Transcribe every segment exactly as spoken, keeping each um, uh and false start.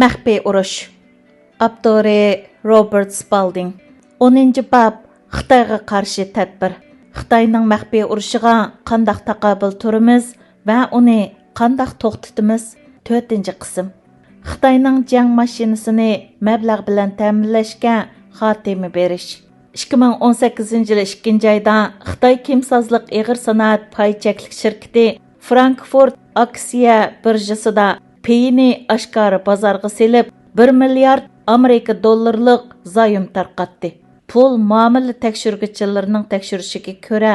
مەخپىي ئۇرۇش. ئاپتورى: روبېرت سپالدىڭ. ئونىنچى باب. خىتايغا قارشى تەدبىر. خىتاينىڭ مەخپىي ئۇرۇشىغا قانداق تاقابىل تۇرىمىز ۋە ئۇنى قانداق توختىتىمىز؟ تۆتىنچى قىسىم. خىتاينىڭ جەڭ ماشىنىسىنى مەبلەغ بىلەن تەمىنلەشكە خاتىمە بېرىش. ئىككى مىڭ ئون سەككىزىنچى يىل ئىككىنچى ئايدا خىتاي كىيىمسازلىق ئېغىر سانائەت پاي چەكلىك شىركىتى فرانكفورت ئاكسىيە بىرژىسىدا پېيىنى ئاشكارا بازارغا سېلىپ، بىر مىليارد ئامېرىكا دوللىرىلىق زايوم تارقاتتى. پۇل مۇئامىلە تەكشۈرگۈچىلىرىنىڭ تەكشۈرۈشىگە كۆرە،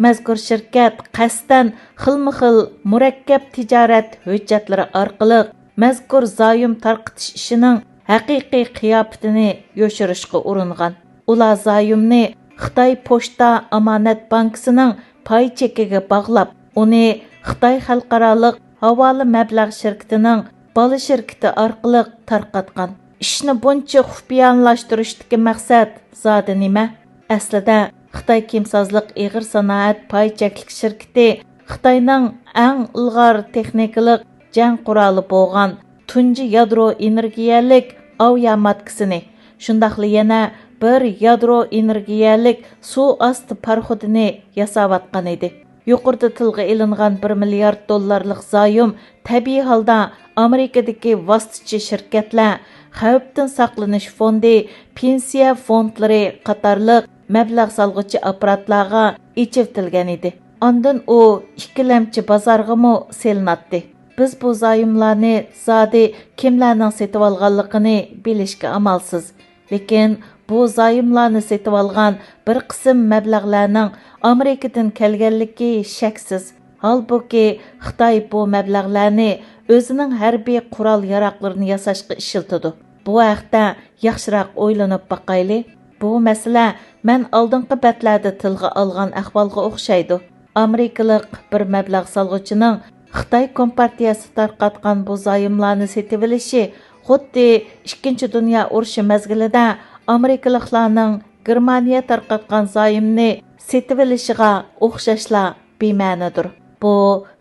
مەزكۇر شىركەت قەستەن خىلمۇ خىل مۇرەككەپ تىجارەت ھۆججەتلىرى ئارقىلىق مەزكۇر زايوم تارقىتىش ئىشىنىڭ ھەقىقىي قىياپىتىنى يوشۇرۇشقا ئۇرۇنغان. ئۇلار زايومنى خىتاي پوچتا ئامانەت بانكىسىنىڭ پاي چېكىگە باغلاپ، ئۇنى خىتاي خەلقئارالىق ھاۋالە مەبلەغ شىركىتىنىڭ بالا شىركىتى ئارقىلىق تارقاتقان. ئىشنى بۇنچە خۇپىيانىلاشتۇرۇشتىكى مەقسەت زادى نېمە؟ ئەسلىدە، خىتاي كىيىمسازلىق ئېغىر سانائەت پاي چەكلىك شىركىتى خىتاينىڭ ئەڭ ئىلغار تېخنىكىلىق جەڭ قورالى بولغان تۇنجى يادرو ئېنېرگىيەلىك ئاۋىياماتكىسىنى، شۇنداقلا يەنە بىر يادرو ئېنېرگىيەلىك سۇ ئاستى پاراخوتىنى ياساۋاتقان ئىدى. يۇقىرىدا تىلغا ئېلىنغان بىر مىليارد دوللارلىق زايوم تەبىئىي ھالدا ئامېرىكىدىكى ۋاسىتىچى شىركەتلەر، خەۋپتىن ساقلىنىش فوندى، پېنسىيە فوندلىرى قاتارلىق مەبلەغ سالغۇچى ئاپپاراتلارغا ئېچىۋېتىلگەن ئىدى. ئاندىن ئۇ ئىككىلەمچى بازارغىمۇ سېلىناتتى. بىز بۇ زايوملارنى زادى كىملەرنىڭ سېتىۋالغانلىقىنى بىلىشكە ئامالسىز. لېكىن بۇ زايوملارنى سېتىۋالغان بىر قىسىم مەبلەغلەرنىڭ ئامېرىكىدىن كەلگەنلىكى شەكسىز. ھالبۇكى، خىتاي بۇ مەبلەغلەرنى ئۆزىنىڭ ھەربىي قورال-ياراغلىرىنى ياساشقا ئىشلىتىدۇ. بۇ ھەقتە ياخشىراق ئويلىنىپ باقايلى. بۇ مەسىلە مەن ئالدىنقى بەتلەردە تىلغا ئالغان ئەھۋالغا ئوخشايدۇ. ئامېرىكىلىق بىر مەبلەغ سالغۇچىنىڭ خىتاي كومپارتىيەسى تارقاتقان بۇ زايوملارنى سېتىۋېلىشى خۇددى ئىككىنچى دۇنيا ئۇرۇشى مەزگىلىدە ئامېرىكىلىقلارنىڭ گېرمانىيە تارقاتقان زايومنى سېتىۋېلىشىغا ئوخشاشلا بىمەنىدۇر. بۇ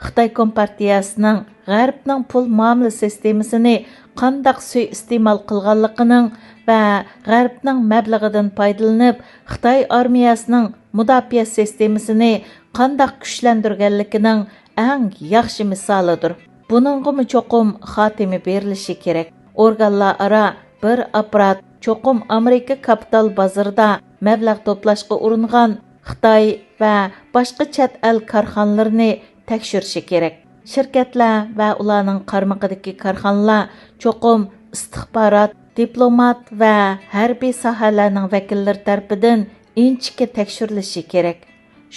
خىتاي كومپارتىيەسىنىڭ غەربنىڭ پۇل مۇئامىلە سىستېمىسىنى قانداق سۇيىئىستېمال قىلغانلىقىنىڭ ۋە غەربنىڭ مەبلىغىدىن پايدىلىنىپ، خىتاي ئارمىيەسىنىڭ مۇداپىئە سىستېمىسىنى قانداق كۈچلەندۈرگەنلىكىنىڭ ئەڭ ياخشى مىسالىدۇر. بۇنىڭغىمۇ چوقۇم خاتىمە بېرىلىشى كېرەك. ئورگانلار ئارا بىر ئاپپارات چوقۇم ئامېرىكا كاپىتال بازىرىدا مەبلەغ توپلاشقا ئۇرۇنغان خىتاي ۋە باشقا چەت ئەل كارخانىلىرىنى تەكشۈرۈشى كېرەك. شىركەتلەر ۋە ئۇلارنىڭ قارمىقىدىكى كارخانىلار چوقۇم ئىستىخبارات، دىپلومات ۋە ھەربىي ساھەلەرنىڭ ۋەكىللىرى تەرىپىدىن ئىنچىكە تەكشۈرۈلۈشى كېرەك.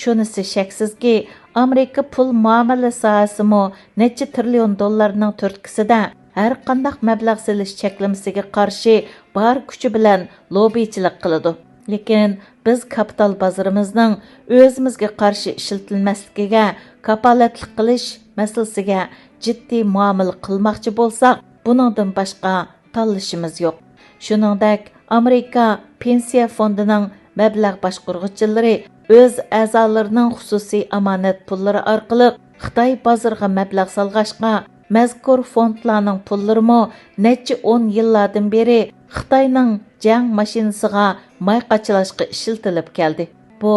شۇنىسى شەكسىزكى، ئامېرىكا پۇل مۇئامىلە ساھەسىمۇ نەچچە تىرىليون دوللارنىڭ تۈرتكىسىدە ھەرقانداق مەبلەغ سېلىش چەكلىمىسىگە قارشى بار كۈچى بىلەن لوببىچىلىك قىلىدۇ. لېكىن بىز كاپىتال بازىرىمىزنىڭ ئۆزىمىزگە قارشى ئىشلىتىلمەسلىكىگە كاپالەتلىك قىلىش مەسىلىسىگە جىددىي مۇئامىلە قىلماقچى بولساق، بۇنىڭدىن باشقا تاللىشىمىز يوق. شۇنىڭدەك، ئامېرىكا پېنسىيە فوندىنىڭ مەبلەغ باشقۇرغۇچىلىرى ئۆز ئەزالىرىنىڭ خۇسۇسىي ئامانەت پۇللىرى ئارقىلىق خىتاي بازىرىغا مەبلەغ سالغاچقا، مەزكۇر فوندلارنىڭ پۇللىرىمۇ نەچچە ئون يىللاردىن بېرى خىتاينىڭ جەڭ ماشىنىسىغا ماي قاچىلاشقا ئىشلىتىلىپ كەلدى. بۇ،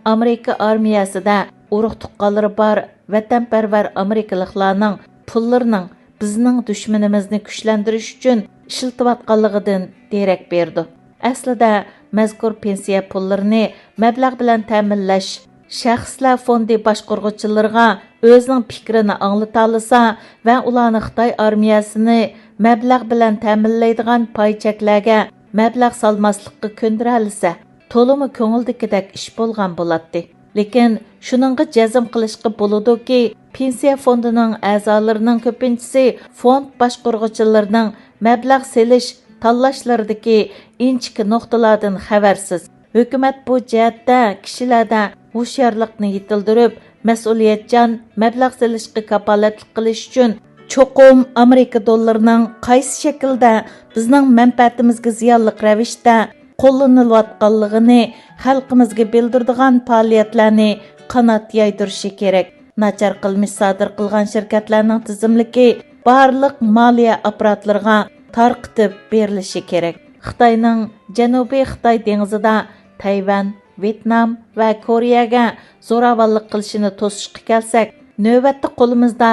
ئامېرىكا ئارمىيەسىدە ئۇرۇق-تۇغقانلىرى بار ۋەتەنپەرۋەر ئامېرىكىلىقلارنىڭ پۇللىرىنىڭ بىزنىڭ دۈشمىنىمىزنى كۈچلەندۈرۈش ئۈچۈن ئىشلىتىۋاتقانلىقىدىن دېرەك بېرىدۇ. ئەسلىدە، مەزكۇر پېنسىيە پۇللىرىنى مەبلەغ بىلەن تەمىنلەش شەخسلەر فوندى باشقۇرغۇچىلىرىغا ئۆزىنىڭ پىكرىنى ئاڭلىتالىسا ۋە ئۇلارنى خىتاي ئارمىيەسىنى مەبلەغ بىلەن تەمىنلەيدىغان پاي چەكلەرگە مەبلەغ سالماسلىققا كۆندۈرەلىسە، تولىمۇ كۆڭۈلدىكىدەك ئىش بولغان بولاتتى. لېكىن شۇنىڭغا جەزم قىلىشقا بولىدۇكى، پېنسىيە فوندىنىڭ ئەزالىرىنىڭ كۆپىنچىسى فوند باشقۇرغۇچىلىرىنىڭ مەبلەغ سېلىش تاللاشلىرىدىكى ئىنچىكە نۇقتىلاردىن خەۋەرسىز. ھۆكۈمەت بۇ جەھەتتە كىشىلەردە ھوشيارلىقنى يېتىلدۈرۈپ، مەسئۇلىيەتچان مەبلەغ سېلىشقا كاپالەتلىك قىلىش ئۈچۈن، چوقۇم ئامېرىكا دوللىرىنىڭ قايسى شەكىلدە بىزنىڭ مەنپەئەتىمىزگە زىيانلىق رەۋىشتە قوللىنىلىۋاتقانلىقىنى خەلقىمىزگە بىلدۈرىدىغان پائالىيەتلەرنى قانات يايدۇرۇشى كېرەك. ناچار قىلمىش سادىر قىلغان شىركەتلەرنىڭ تىزىملىكى بارلىق مالىيە ئاپپاراتلىرىغا تارقىتىپ بېرىلىشى كېرەك. خىتاينىڭ جەنۇبىي خىتاي دېڭىزىدا تەيۋەن، ۋيېتنام ۋە كورېيەگە زوراۋانلىق قىلىشىنى توسۇشقا كەلسەك، نۆۋەتتە قولىمىزدا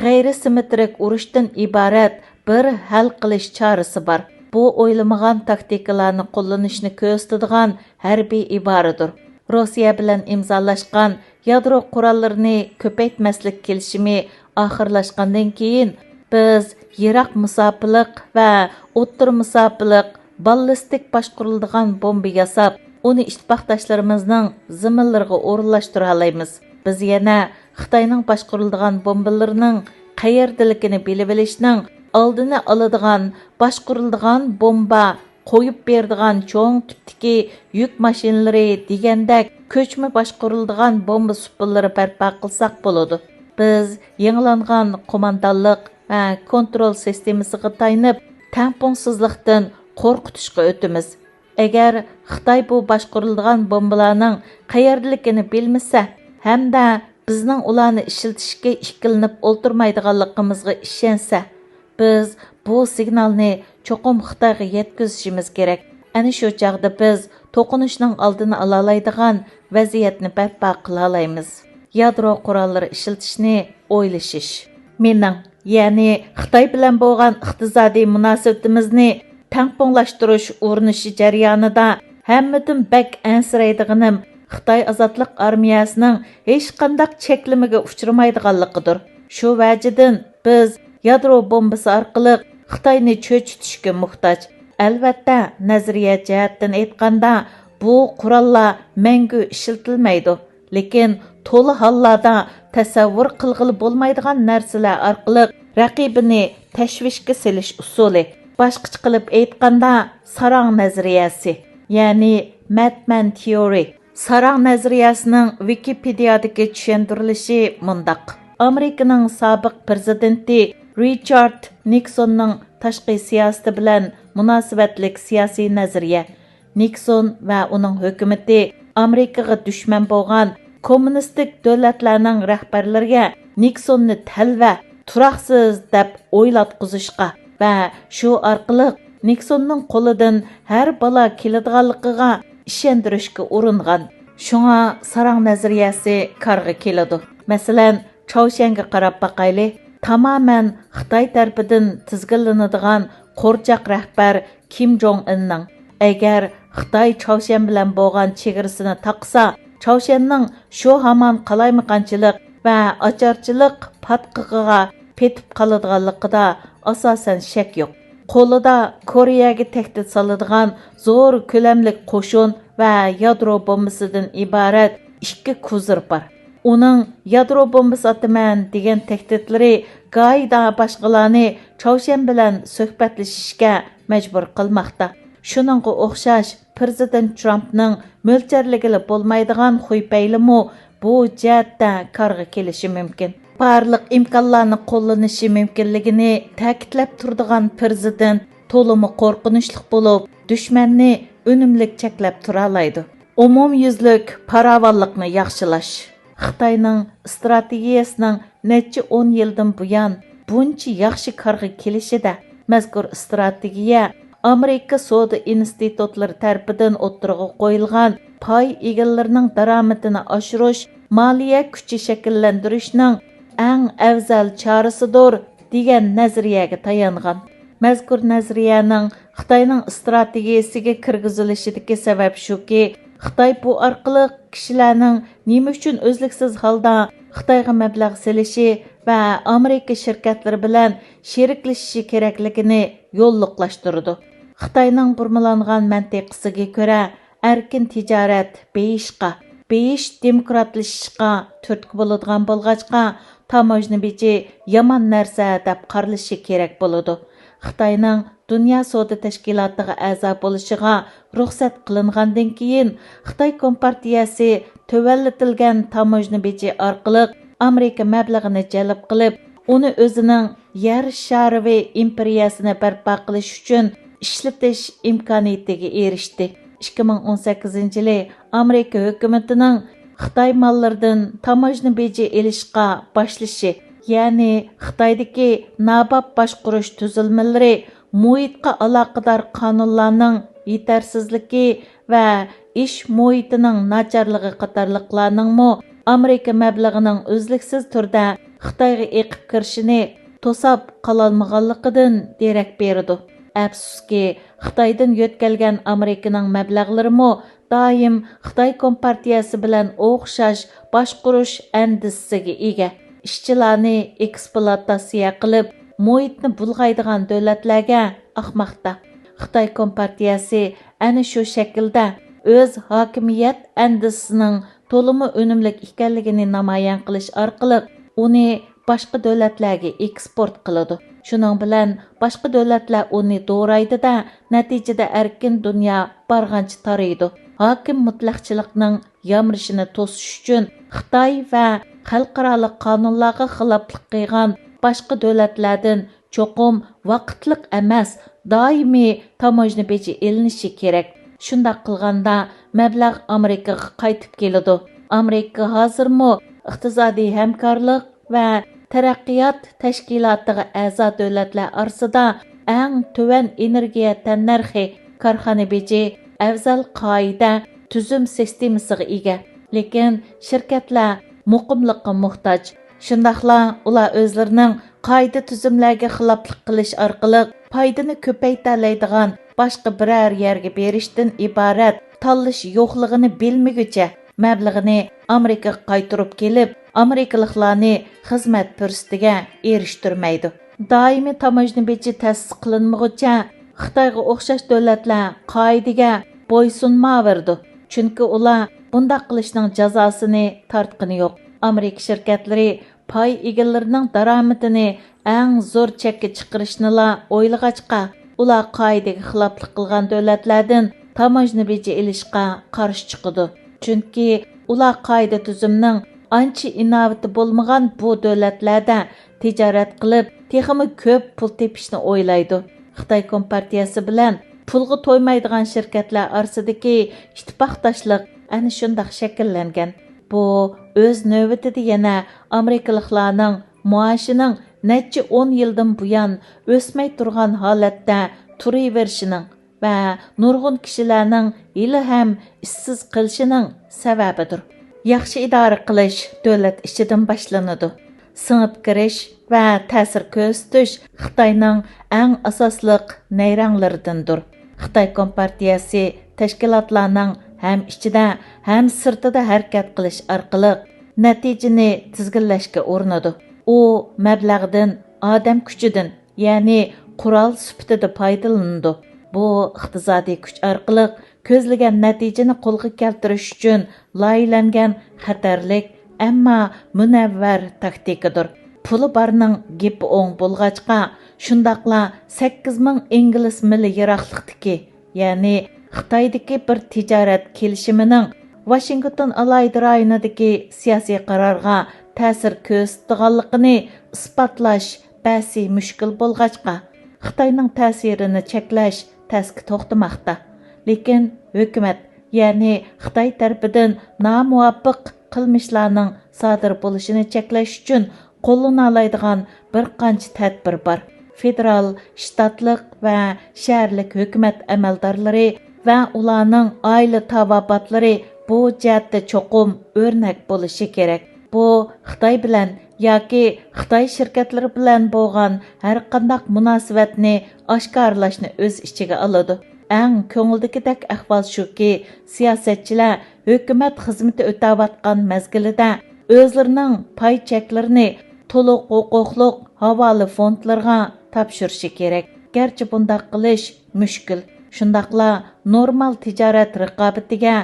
غەيرىي سىممېترىك ئۇرۇشتىن ئىبارەت بىر ھەل قىلىش چارىسى بار. بۇ ئويلىمىغان تاكتىكىلارنى قوللىنىشنى كۆرسىتىدىغان ھەربىي ئىبارىدۇر. روسىيە بىلەن ئىمزالاشقان يادرو قوراللىرىنى كۆپەيتمەسلىك كېلىشىمى ئاخىرلاشقاندىن كېيىن، بىز يىراق مۇساپىلىق ۋە ئوتتۇرا مۇساپىلىق باللىستىك باشقۇرۇلىدىغان بومبا ياساپ، ئۇنى ئىتتىپاقداشلىرىمىزنىڭ زېمىنلىرىغا ئورۇنلاشتۇرالايمىز. بىز يەنە خىتاينىڭ باشقۇرۇلىدىغان بومبىلىرىنىڭ قەيەردىلىكىنى بىلىۋېلىشنىڭ ئالدىنى ئالىدىغان باشقۇرۇلىدىغان بومبا قويۇپ بېرىدىغان چوڭ تىپتىكى يۈك ماشىنىلىرى دېگەندەك كۆچمە باشقۇرۇلىدىغان بومبا سۇپىلىرى بەرپا قىلساق بولىدۇ. بىز يېڭىلانغان قوماندانلىق ۋە كونترول سىستېمىسىغا تايىنىپ، تەڭپۇڭسىزلىقتىن قورقۇتۇشقا ئۆتىمىز. ئەگەر خىتاي بۇ باشقۇرۇلىدىغان بومبىلارنىڭ قەيەردىلىكىنى بىلمىسە ھەمدە بىزنىڭ ئۇلارنى ئىشلىتىشكە ئىككىلىنىپ ئولتۇرمايدىغانلىقىمىزغا ئىشەنسە، بىز بۇ سىگنالنى چوقۇم خىتايغا يەتكۈزۈشىمىز كېرەك. ئەنە شۇ چاغدا بىز توقۇنۇشنىڭ ئالدىنى ئالالايدىغان ۋەزىيەتنى بەرپا قىلالايمىز. يادرو قوراللىرى ئىشلىتىشنى ئويلىشىش. مېنىڭ، يەنى خىتاي بىلەن بولغان ئىقتىسادىي مۇناسىۋىتىمىزنى تەڭپۇڭلاشتۇرۇش ئۇرۇنۇشى جەريانىدا ھەممىدىن بەك ئەنسىرەيدىغىنىم خىتاي ئازادلىق ئارمىيەسىنىڭ ھېچقانداق چەكلىمىگە ئۇچرىمايدىغانلىقىدۇر. شۇ ۋەجىدىن بىز يادرو بومبىسى ئارقىلىق خىتاينى چۆچۈتۈشكە موھتاج. ئەلۋەتتە، نەزەرىيە جەھەتتىن ئېيتقاندا، بۇ قوراللار مەڭگۈ ئىشلىتىلمەيدۇ. لېكىن تولا ھاللاردا تەسەۋۋۇر قىلغىلى بولمايدىغان نەرسىلەر ئارقىلىق رەقىبىنى تەشۋىشكە سېلىش ئۇسۇلى، باشقىچە قىلىپ ئېيتقاندا، ساراڭ نەزەرىيەسى، يەنى مەدمەن تىيورى. ساراڭ نەزەرىيەسىنىڭ ۋىكىپېدىيادىكى چۈشەندۈرۈلۈشى مۇنداق: ئامېرىكىنىڭ سابىق پىرېزىدېنتى رىچارد نىكسوننىڭ تاشقى سىياسىتى بىلەن مۇناسىۋەتلىك سىياسىي نەزەرىيە. نىكسون ۋە ئۇنىڭ ھۆكۈمىتى ئامېرىكىغا دۈشمەن بولغان كوممۇنىستىك دۆلەتلەرنىڭ رەھبەرلىرىگە نىكسوننى تەلۋە، تۇراقسىز دەپ ئويلاتقۇزۇشقا ۋە شۇ ئارقىلىق نىكسوننىڭ قولىدىن ھەر بالا كېلىدىغانلىقىغا ئىشەندۈرۈشكە ئۇرۇنغان. شۇڭا ساراڭ نەزەرىيەسى كارغا كېلىدۇ. مەسىلەن، چاۋشيەنگە قاراپ باقايلى. تامامەن خىتاي تەرىپىدىن تىزگىنلىنىدىغان قورچاق رەھبەر كىم جوڭ ئىننىڭ، ئەگەر خىتاي چاۋشيەن بىلەن بولغان چېگرىسىنى تاقىسا، چاۋشيەننىڭ شۇ ھامان قالايمىقانچىلىق ۋە ئاچارچىلىق پاتقىقىغا پېتىپ قالىدىغانلىقىدا ئاساسەن شەك يوق. قولىدا كورېيەگە تەھدىت سالىدىغان زور كۆلەملىك قوشۇن ۋە يادرو بومبىسىدىن ئىبارەت ئىككى كوزىر بار. ئۇنىڭ يادرو بومبىسى ئاتىمەن دېگەن تەھدىتلىرى گاھىدا باشقىلارنى چاۋشيەن بىلەن سۆھبەتلىشىشكە مەجبۇر قىلماقتا. شۇنىڭغا ئوخشاش، پىرېزىدېنت ترامپنىڭ مۆلچەرلىگىلى بولمايدىغان خۇي پەيلىمۇ بۇ جەھەتتە كارغا كېلىشى مۇمكىن. بارلىق ئىمكانلارنى قوللىنىشى مۇمكىنلىكىنى تەكىتلەپ تۇرىدىغان پىرېزىدېنت تولىمۇ قورقۇنچلۇق بولۇپ، دۈشمەننى ئۈنۈملۈك چەكلەپ تۇرالايدۇ. ئومۇميۈزلۈك پاراۋانلىقنى ياخشىلاش. خىتاينىڭ ئىستراتېگىيەسىنىڭ نەچچە ئون يىلدىن بۇيان بۇنچە ياخشى كارغا كېلىشىدە، مەزكۇر ئىستراتېگىيە ئامېرىكا سودا ئىنستىتۇتلىرى تەرىپىدىن ئوتتۇرىغا قويۇلغان پاي ئىگىلىرىنىڭ دارامىتىنى ئاشۇرۇش، مالىيە كۈچى شەكىللەندۈرۈشنىڭ ئەڭ ئەۋزەل چارىسىدۇر، دېگەن نەزەرىيەگە تايانغان. مەزكۇر نەزەرىيەنىڭ خىتاينىڭ ئىستراتېگىيىسىگە كىرگۈزۈلۈشىدىكى سەۋەب شۇكى، خىتاي بۇ ئارقىلىق كىشىلەرنىڭ نېمە ئۈچۈن ئۈزلۈكسىز ھالدا خىتايغا مەبلەغ سېلىشى ۋە ئامېرىكا شىركەتلىرى بىلەن شېرىكلىشىشى كېرەكلىكىنى يوللۇقلاشتۇرىدۇ. خىتاينىڭ بۇرمىلانغان مەنتىقىسىگە كۆرە، ئەركىن تىجارەت بېيىشقا، بېيىش دېموكراتلىشىشقا تۈرتكە بولىدىغان بولغاچقا، تاموژنا بېجى يامان نەرسە دەپ قارىلىشى كېرەك بولىدۇ. خىتاينىڭ دۇنيا سودا تەشكىلاتىغا ئەزا بولۇشىغا رۇخسەت قىلىنغاندىن كېيىن، خىتاي كومپارتىيەسى تۆۋەنلىتىلگەن تاموژنا بېجى ئارقىلىق ئامېرىكا مەبلىغىنى جەلپ قىلىپ، ئۇنى ئۆزىنىڭ يەر شارى ئىمپېرىيەسىنى بەرپا قىلىش ئۈچۈن ئىشلىتىش ئىمكانىيىتىگە ئېرىشتى. ئىككى مىڭ ئون سەككىزىنچى يىلى ئامېرىكا ھۆكۈمىتىنىڭ خىتاي ماللىرىدىن تاموژنا بېجى ئېلىشقا باشلىشى، يەنى خىتايدىكى ناباب باشقۇرۇش تۈزۈلمىلىرى مۇھىتقا ئالاقىدار قانۇنلارنىڭ يېتەرسىزلىكى ۋە ئىش مۇھىتىنىڭ ناچارلىقى قاتارلىقلارنىڭمۇ ئامېرىكا مەبلىغىنىڭ ئۈزلۈكسىز تۈردە خىتايغا ئېقىپ كىرىشىنى توساپ قالالمىغانلىقىدىن دېرەك بېرىدۇ. ئەپسۇسكى، خىتايدىن يۆتكەلگەن ئامېرىكىنىڭ مەبلەغلىرىمۇ دائىم خىتاي كومپارتىيەسى بىلەن ئوخشاش باشقۇرۇش ئەندىزىسىگە ئىگە. ئىشچىلارنى ئېكسپلۇئاتاتسىيە قىلىپ، مۇھىتنى بۇلغايدىغان دۆلەتلەرگە ئاقماقتا. خىتاي كومپارتىيەسى ئەنە شۇ شەكىلدە ئۆز ھاكىمىيەت ئەندىزىسىنىڭ تولىمۇ ئۈنۈملۈك ئىكەنلىكىنى نامايان قىلىش ئارقىلىق ئۇنى باشقا دۆلەتلەرگە ئېكسپورت قىلىدۇ. شۇنىڭ بىلەن باشقا دۆلەتلەر ئۇنى دورايدۇ-دە، نەتىجىدە ئەركىن دۇنيا بارغانچە تارىيدۇ. ھاكىم مۇتلەقچىلىقنىڭ يامرىشىنى توسۇش ئۈچۈن خىتاي ۋە خەلقئارالىق قانۇنلارغا خىلاپلىق قىلغان باشقا دۆلەتلەردىن چوقۇم ۋاقىتلىق ئەمەس، دائىمىي تاموژنا بېجى ئېلىنىشى كېرەك. شۇنداق قىلغاندا مەبلەغ ئامېرىكىغا قايتىپ كېلىدۇ. ئامېرىكا ھازىرمۇ ئىقتىسادىي ھەمكارلىق ۋە تەرەققىيات تەشكىلاتىغا ئەزا دۆلەتلەر ئارىسىدا ئەڭ تۆۋەن ئېنېرگىيە تەننەرخى، كارخانا بېجى، ئەۋزەل قائىدە، تۈزۈم سىستېمىسىغا ئىگە. لېكىن شىركەتلەر مۇقىملىققا موھتاج. شۇنداقلا ئۇلار ئۆزلىرىنىڭ قائىدە-تۈزۈملەرگە خىلاپلىق قىلىش ئارقىلىق پايدىنى كۆپەيتەلەيدىغان باشقا بىرەر يەرگە بېرىشتىن ئىبارەت تاللىشى يوقلۇقىنى بىلمىگۈچە، مەبلىغىنى ئامېرىكىغا قايتۇرۇپ كېلىپ، ئامېرىكىلىقلارنى خىزمەت پۇرسىتىگە ئېرىشتۈرمەيدۇ. دائىمىي تاموژنا بېجى تەسىس قىلىنمىغۇچە، خىتايغا ئوخشاش دۆلەتلەر قائىدىگە بويسۇنمايۋېرىدۇ. چۈنكى ئۇلار بۇنداق قىلىشنىڭ جازاسىنى تارتقىنى يوق. ئامېرىكا شىركەتلىرى پاي ئىگىلىرىنىڭ دارامىتىنى ئەڭ زور چەككە چىقىرىشنىلا ئويلىغاچقا، ئۇلار قائىدىگە خىلاپلىق قىلغان دۆلەتلەردىن تاموژنا بېجى ئېلىشقا قارشى چىقىدۇ. چۈنكى ئۇلار قائىدە-تۈزۈمنىڭ ئانچە ئىناۋىتى بولمىغان بۇ دۆلەتلەردە تىجارەت قىلىپ، تېخىمۇ كۆپ پۇل تېپىشنى ئويلايدۇ. خىتاي كومپارتىيەسى بىلەن پۇلغا تويمايدىغان شىركەتلەر ئارىسىدىكى ئىتتىپاقداشلىق ئەنە شۇنداق شەكىللەنگەن. بۇ ئۆز نۆۋىتىدە يەنە ئامېرىكىلىقلارنىڭ مائاشىنىڭ نەچچە ئون يىلدىن بۇيان ئۆسمەي تۇرغان ھالەتتە تۇرۇۋېرىشىنىڭ ۋە نۇرغۇن كىشىلەرنىڭ ھېلىھەم ئىشسىز قېلىشىنىڭ سەۋەبىدۇر. ياخشى ئىدارە قىلىش دۆلەت ئىچىدىن باشلىنىدۇ. سىڭىپ كىرىش ۋە تەسىر كۆرسىتىش خىتاينىڭ ئەڭ ئاساسلىق نەيرەڭلىرىدىندۇر. خىتاي كومپارتىيەسى تەشكىلاتلارنىڭ ھەم ئىچىدە، ھەم سىرتىدا ھەرىكەت قىلىش ئارقىلىق نەتىجىنى تىزگىنلەشكە ئۇرۇنىدۇ. ئۇ مەبلەغدىن، ئادەم كۈچىدىن، يەنى قورال سۈپىتىدە پايدىلىنىدۇ. بۇ ئىقتىسادىي كۈچ ئارقىلىق كۆزلىگەن نەتىجىنى قولغا كەلتۈرۈش ئۈچۈن لايىھەلەنگەن خەتەرلىك، ئەمما مۇنەۋۋەر تاكتىكىدۇر. پۇلى بارنىڭ گېپى ئوڭ بولغاچقا، شۇنداقلا سەككىز مىڭ ئىنگلىز مىلى يىراقلىقتىكى، يەنى خىتايدىكى بىر تىجارەت كېلىشىمىنىڭ ۋاشىنگتون ئالاھىدە رايونىدىكى سىياسىي قارارغا تەسىر كۆرسىتىدىغانلىقىنى ئىسپاتلاش بەسى مۈشكۈل بولغاچقا، خىتاينىڭ تەسىرىنى چەكلەش تەسكە توختىماقتا. لېكىن ھۆكۈمەت، يەنى خىتاي تەرىپىدىن نامۇۋاپىق قىلمىشلارنىڭ سادىر بولۇشىنى چەكلەش ئۈچۈن قوللىنالايدىغان بىر قانچە تەدبىر بار. فېدېرال، شتاتلىق ۋە شەھەرلىك ھۆكۈمەت ئەمەلدارلىرى ۋە ئۇلارنىڭ ئائىلە تاۋابىئاتلىرى بۇ جەھەتتە چوقۇم ئۆرنەك بولۇشى كېرەك. بۇ خىتاي بىلەن ياكى خىتاي شىركەتلىرى بىلەن بولغان ھەرقانداق مۇناسىۋەتنى ئاشكارىلاشنى ئۆز ئىچىگە ئالىدۇ. ئەڭ كۆڭۈلدىكىدەك ئەھۋال شۇكى، سىياسەتچىلەر ھۆكۈمەت خىزمىتى ئۆتەۋاتقان مەزگىلىدە ئۆزلىرىنىڭ پاي چەكلىرىنى تولۇق ھوقۇقلۇق ھاۋالە فوندلىرىغا تاپشۇرۇشى كېرەك. گەرچە بۇنداق قىلىش مۈشكۈل، شۇنداقلا نورمال تىجارەت رىقابىتىگە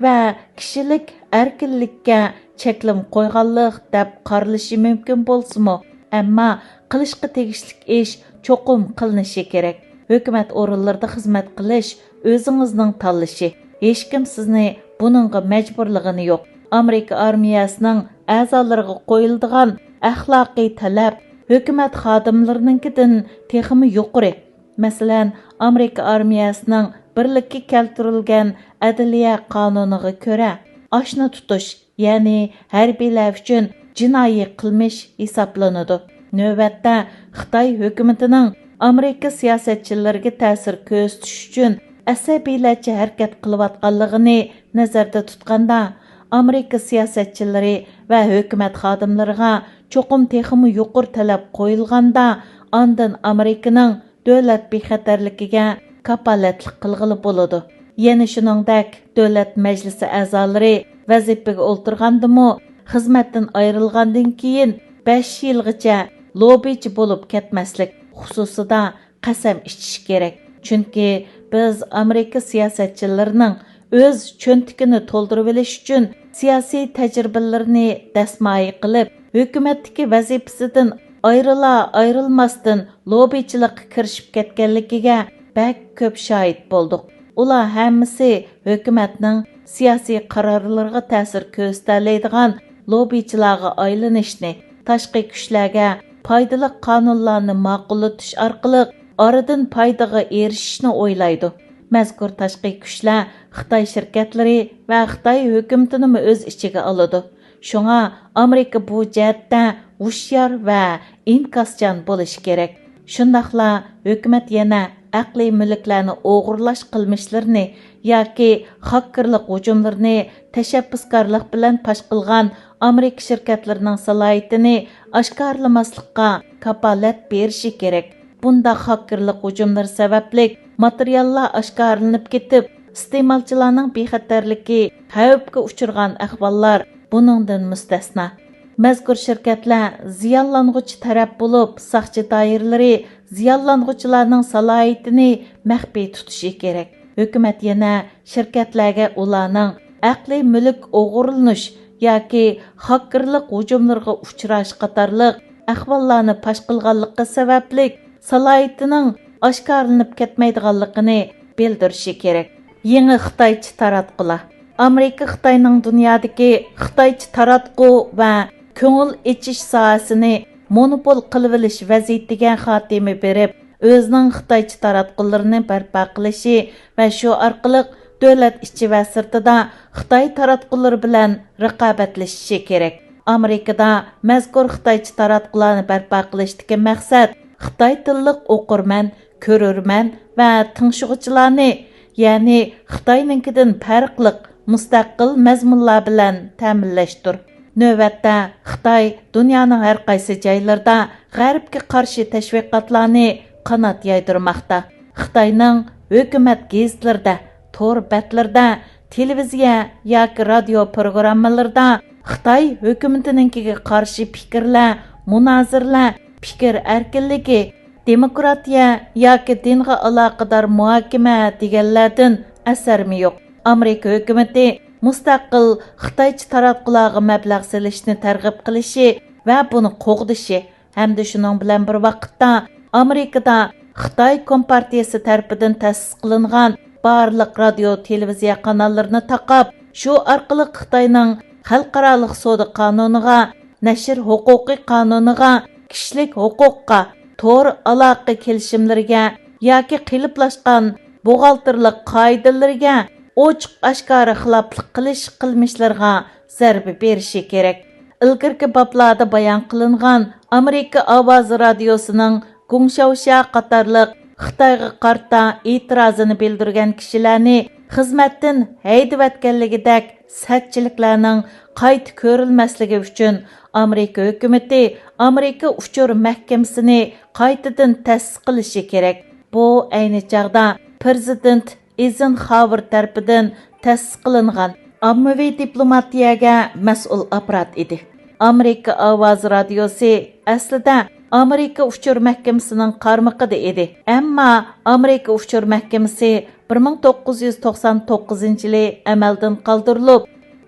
ۋە كىشىلىك ئەركىنلىككە چەكلىمە قويغانلىق دەپ قارىلىشى مۇمكىن بولسىمۇ، ئەمما قىلىشقا تېگىشلىك ئىش چوقۇم قىلىنىشى كېرەك. ھۆكۈمەت ئورۇنلىرىدا خىزمەت قىلىش ئۆزىڭىزنىڭ تاللىشى. ھېچكىم سىزنى بۇنىڭغا مەجبۇرلىغىنى يوق. ئامېرىكا ئارمىيەسىنىڭ ئەزالىرىغا قويۇلىدىغان ئەخلاقىي تەلەپ ھۆكۈمەت خادىملىرىنىڭكىدىن تېخىمۇ يۇقىرى. مەسىلەن، ئامېرىكا ئارمىيەسىنىڭ بىرلىككە كەلتۈرۈلگەن ئەدلىيە قانۇنىغا كۆرە، ئاشنا تۇتۇش، يەنى ھەربىيلەر ئۈچۈن جىنايى قىلمىش ھېسابلىنىدۇ. نۆۋەتتە خىتاي ھۆكۈمىتىنىڭ ئامېرىكا سىياسەتچىلىرىگە تەسىر كۆرسىتىش ئۈچۈن ئەسەبىيلەرچە ھەرىكەت قىلىۋاتقانلىقىنى نەزەردە تۇتقاندا، ئامېرىكا سىياسەتچىلىرى ۋە ھۆكۈمەت خادىملىرىغا چوقۇم تېخىمۇ يۇقىرى تەلەپ قويۇلغاندا، ئاندىن ئامېرىكىنىڭ دۆلەت بىخەتەرلىكىگە كاپالەتلىك قىلغىلى بولىدۇ. يەنە شۇنىڭدەك، دۆلەت مەجلىسى ئەزالىرى ۋەزىپىگە ئولتۇرغاندىمۇ، خىزمەتتىن ئايرىلغاندىن كېيىن بەش يىلغىچە لوبىچى بولۇپ كەتمەسلىك خۇسۇسىدا قەسەم ئىچىشى كېرەك. چۈنكى بىز ئامېرىكا سىياسەتچىلىرىنىڭ ئۆز چۆنتىكىنى تولدۇرۇۋېلىش ئۈچۈن سىياسىي تەجرىبىلىرىنى دەسمايە قىلىپ، ھۆكۈمەتتىكى ۋەزىپىسىدىن ئايرىلا-ئايرىلماستىن لوبىچىلىققا كىرىشىپ كەتكەنلىكىگە بەك كۆپ شاھىت بولدۇق. ئۇلار ھەممىسى ھۆكۈمەتنىڭ سىياسىي قارارلىرىغا تەسىر كۆرسىتەلەيدىغان لوبىچىلارغا ئايلىنىشنى، تاشقى كۈچلەرگە پايدىلىق قانۇنلارنى ماقۇللىتىش ئارقىلىق ئارىدىن پايدىغا ئېرىشىشنى ئويلايدۇ. مەزكۇر تاشقى كۈچلەر خىتاي شىركەتلىرى ۋە خىتاي ھۆكۈمىتىنىمۇ ئۆز ئىچىگە ئالىدۇ. شۇڭا ئامېرىكا بۇ جەھەتتە ھوشيار ۋە ئىنكاسچان بولۇشى كېرەك. شۇنداقلا ھۆكۈمەت يەنە ئەقلىي مۈلۈكلەرنى ئوغرىلاش قىلمىشلىرىنى ياكى خاككېرلىق ھۇجۇملىرىنى تەشەببۇسكارلىق بىلەن پاش قىلغان ئامېرىكا شىركەتلىرىنىڭ سالاھىيىتىنى ئاشكارىلىماسلىققا كاپالەت بېرىشى كېرەك. بۇنداق خاككېرلىق ھۇجۇملىرى سەۋەبلىك ماتېرىياللار ئاشكارىلىنىپ كېتىپ، ئىستېمالچىلارنىڭ بىخەتەرلىكى خەۋپكە ئۇچرىغان ئەھۋاللار بۇنىڭدىن مۇستەسنا. مەزكۇر شىركەتلەر زىيانلانغۇچى تەرەپ بولۇپ، ساقچى دائىرىلىرى زىيانلانغۇچىلارنىڭ سالاھىيىتىنى مەخپىي تۇتۇشى كېرەك. ھۆكۈمەت يەنە شىركەتلەرگە ئۇلارنىڭ ئەقلىي مۈلۈك ئوغرىلىنىش ياكى خاككېرلىق ھۇجۇملىرىغا ئۇچراش قاتارلىق ئەھۋاللارنى پاش قىلغانلىقى سەۋەبلىك، سالاھىيىتىنىڭ ئاشكارىلىنىپ كەتمەيدىغانلىقىنى بىلدۈرۈشى كېرەك. يېڭى خىتايچە تاراتقۇلار. ئامېرىكا خىتاينىڭ دۇنيادىكى خىتايچە تاراتقۇ ۋە كۆڭۈل ئېچىش ساھەسىنى مونوپول قىلىۋېلىش ۋەزىيىتىگە خاتىمە بېرىپ، ئۆزىنىڭ خىتايچە تاراتقۇلىرىنى بەرپا قىلىشى ۋە شۇ ئارقىلىق دۆلەت ئىچى ۋە سىرتىدا خىتاي تاراتقۇلىرى بىلەن رىقابەتلىشىشى كېرەك. ئامېرىكىدا مەزكۇر خىتايچە تاراتقۇلارنى بەرپا قىلىشتىكى مەقسەت خىتاي تىللىق ئوقۇرمەن، كۆرۈرمەن ۋە تىڭشىغۇچىلارنى، يەنى خىتاينىڭكىدىن پەرقلىق مۇستەقىل مەزمۇنلار بىلەن تەمىنلەشتۇر. نۆۋەتتە خىتاي دۇنيانىڭ ھەر قايسى جايلىرىدا غەربكە قارشى تەشۋىقاتلارنى قانات يايدۇرماقتا. خىتاينىڭ ھۆكۈمەت گېزىتلىرىدە، تور بەتلىرىدە، تېلېۋىزىيە ياكى رادىيو پروگراممىلىرىدا خىتاي ھۆكۈمىتىنىڭكىگە قارشى پىكىرلەر، مۇنازىرىلەر، پىكىر ئەركىنلىكى، دېموكراتىيە ياكى دىنغا ئالاقىدار مۇھاكىمە دېگەنلەردىن ئەسەرمۇ يوق. ئامېرىكا ھۆكۈمىتى مۇستەقىل خىتايچە تاراتقۇلارغا مەبلەغ سېلىشنى تەرغىب قىلىشى ۋە بۇنى قوغدىشى ھەمدە شۇنىڭ بىلەن بىر ۋاقىتتا ئامېرىكىدا خىتاي كومپارتىيىسى تەرىپىدىن تەسىس قىلىنغان بارلىق رادىيو، تېلېۋىزىيە قاناللىرىنى تاقاپ، شۇ ئارقىلىق خىتاينىڭ خەلقئارالىق سودا قانۇنىغا، نەشر ھوقۇقى قانۇنىغا، كىشىلىك ھوقۇققا، تور ئالاقە كېلىشىملىرىگە ياكى قېلىپلاشقان بوغالتىرلىق قائىدىلىرىگە ئوچۇق ئاشكارا خىلاپلىق قىلىش قىلمىشلىرىغا زەربە بېرىشى كېرەك. ئىلگىرىكى بابلاردا بايان قىلىنغان ئامېرىكا ئاۋازى رادىيوسىنىڭ گۇڭشاۋشيا قاتارلىق خىتايغا قارىتا ئېتىرازىنى بىلدۈرگەن كىشىلەرنى خىزمەتتىن ھەيدىۋەتكەنلىكىدەك سەتچىلىكلەرنىڭ قايتا كۆرۈلمەسلىكى ئۈچۈن ئامېرىكا ھۆكۈمىتى ئامېرىكا ئۇچۇر مەھكىمىسىنى قايتىدىن تەسىس قىلىشى كېرەك. بۇ ئەينى چاغدا پىرېزىدېنت ئېيزېنخاۋېر تەرىپىدىن تەسىس قىلىنغان ئاممىۋى دىپلوماتىيەگە مەسئۇل ئاپپارات ئىدى. ئامېرىكا ئاۋازى رادىيوسى ئەسلىدە ئامېرىكا ئۇچۇر مەھكىمىسىنىڭ قارمىقىدا ئىدى. ئەمما ئامېرىكا ئۇچۇر مەھكىمىسى بىر مىڭ توققۇز يۈز توقسان توققۇزىنچى يىلى ئەمەلدىن قالدۇرۇلۇپ،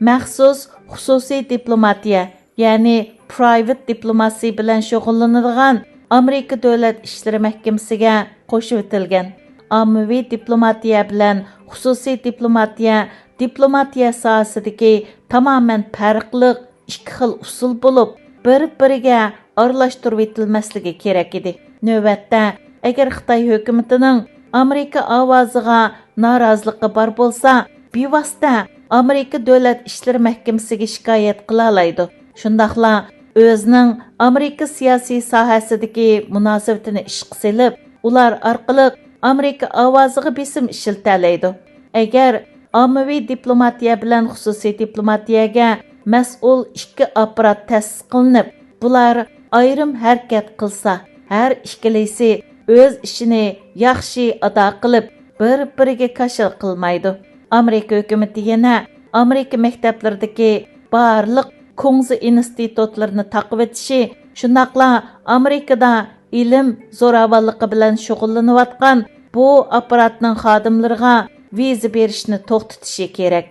مەخسۇس خۇسۇسىي دىپلوماتىيە، يەنى پرايۋېت دىپلوماسىيە بىلەن شۇغۇللىنىدىغان ئامېرىكا دۆلەت ئىشلىرى مەھكىمىسىگە قوشۇۋېتىلگەن. ئاممىۋى دىپلوماتىيە بىلەن خۇسۇسىي دىپلوماتىيە دىپلوماتىيە ساھەسىدىكى تامامەن پەرقلىق ئىككى خىل ئۇسۇل بولۇپ، بىر-بىرىگە ئارىلاشتۇرۇۋېتىلمەسلىكى كېرەك ئىدى. نۆۋەتتە، ئەگەر خىتاي ھۆكۈمىتىنىڭ ئامېرىكا ئاۋازىغا نارازىلىقى بار بولسا، بىۋاسىتە ئامېرىكا دۆلەت ئىشلىرى مەھكىمىسىگە شىكايەت قىلالايدۇ. شۇنداقلا ئۆزىنىڭ ئامېرىكا سىياسىي ساھەسىدىكى مۇناسىۋىتىنى ئىشقا سېلىپ، ئۇلار ئارقىلىق ئامېرىكا ئاۋازىغا بېسىم ئىشلىتەلەيدۇ. ئەگەر ئاممىۋى دىپلوماتىيە بىلەن خۇسۇسىي دىپلوماتىيەگە مەسئۇل ئىككى ئاپپارات تەسىس قىلىنىپ، بۇلار ئايرىم ھەرىكەت قىلسا، ھەر ئىككىلىسى ئۆز ئىشىنى ياخشى ئادا قىلىپ، بىر-بىرىگە كاشىلا قىلمايدۇ. ئامېرىكا ھۆكۈمىتى يەنە ئامېرىكا مەكتەپلىرىدىكى بارلىق كۇڭزى ئىنستىتۇتلىرىنى تاقىۋېتىشى، شۇنداقلا ئامېرىكىدا ئىلىم زوراۋانلىقى بىلەن شۇغۇللىنىۋاتقان بۇ ئاپپاراتنىڭ خادىملىرىغا ۋىزا بېرىشنى توختىتىشى كېرەك.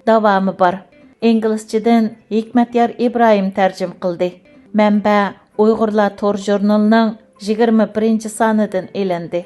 داۋامى بار. ئىنگلىزچىدىن ھېكمەتيار ئىبراھىم تەرجىمە قىلدى. مەنبە ئۇيغۇرلار تور ژۇرنىلىنىڭ يىگىرمە بىرىنچى سانىدىن ئېلىندى.